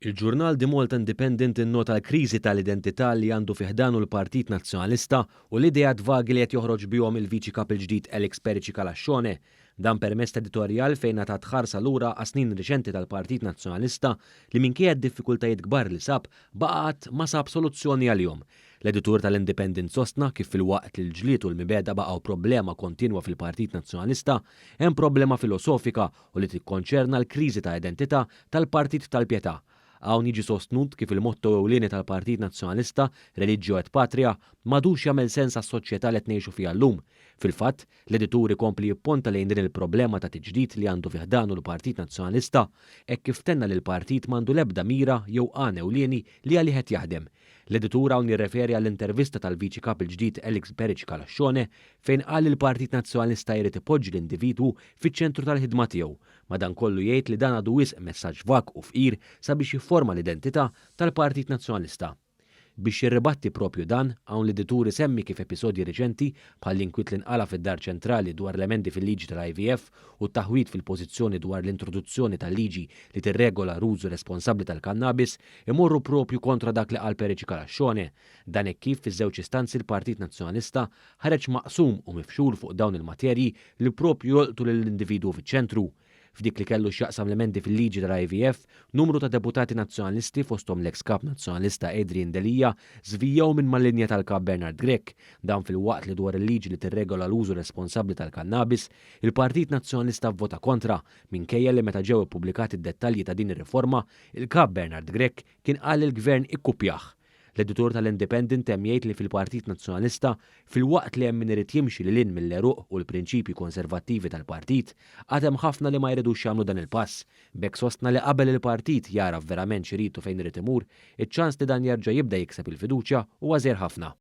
Il-ġurnal The Malta Independent innota l-kriżi tal-identità li għandu fi ħdanu l-Partit Nazzjonalista u l-ideat vagi li qed joħroġ bihom il-Viċi Kap il-ġdid Alex Perici Calascione. Dan permezz ta' editorjal fejn ngħatat ħarsa lura għas-snin riċenti tal-Partit Nazzjonalista li minkejja d-diffikultajiet kbar li sab, baqa' qatt ma sab soluzzjoni għalihom. L-editur tal-Independent sostna kif filwaqt li l-ġlied u l-mibegħda baqgħu problema kontinwa fil-Partit Nazzjonalista, hemm problema filosofika u li tikkonċerna l-kriżi ta' identità tal-Partit tal-Pietà. Hawn jiġi sostnut kif il-motto ewlieni tal-Partit Nazzjonalista, Religio et Patria, m'għadux jagħmel sens għas-soċjetà li qed ngħixu fiha llum. Fil-fatt, l-editur ikompli jipponta lejn din il-problema ta' tiġdid li għandu fi ħdanu l-Partit Nazzjonalista hekk kif tenna li l-partit m'għandu l-ebda mira jew għan ewlieni li għalih qed jaħdem. L-editur hawn jirreferi għall-intervista tal-Viċi Kap il-ġdid Alex Peric Calascione fejn qal li l-Partit Nazzjonalista jrid ipoġġi l-individwu fiċ-ċentru tal-ħidma tiegħu. Madankollu jgħid li dan għadu wisq messaġġ vag u fqir sabiex jifforma l-identità tal-Partit Nazzjonalista. Biex jirribatti proprju dan, hawn l-editur isemmi kif episodji riċenti, bħall-inkwiet li nqala' fid-Dar Ċentrali dwar l-emendi fil-liġi tal-IVF u t-taħwid fil-pożizzjoni dwar l-introduzzjoni tal-liġi li tirregola l-użu responsabbli tal-kannabis, imorru proprju kontra dak li qal Perici Calascione. Dan hekk kif fiż-żewġ istanzi l-Partit Nazzjonalista ħareġ maqsum u mifxul fuq dawn il-materji li proprju jolqtu lill-individwu fiċ-ċentru. F'dik li kellu x'jaqsam l-emendi fil-liġi tal-IVF, numru ta' deputati Nazzjonalisti fosthom l-eks Kap Nazzjonalista Adrian Delia żvijjaw minn mal-linja tal-Kap Bernard Grech. Dan filwaqt li dwar il-liġi li tirregola l-użu responsabbli tal-kannabis, il-Partit Nazzjonalista vvota kontra minkejja li meta ġew ippubblikati d-dettalji ta' din ir-riforma, il-Kap Bernard Grech kien qal li l-Gvern ikkupjah. L-editur tal-Independent temm jgħid li fil-Partit Nazzjonalista, filwaqt li hemm min irid jimxi lil hinn mill-għeruq u l-prinċipji konservattivi tal-partit, għad hemm ħafna li ma jridux jagħmlu dan il-pass. B'hekk sostna li qabel il-partit jagħraf verament x'irid u fejn irid imur, iċ-ċans li dan jerġa' jibda jikseb il-fiduċja huwa żgħir ħafna.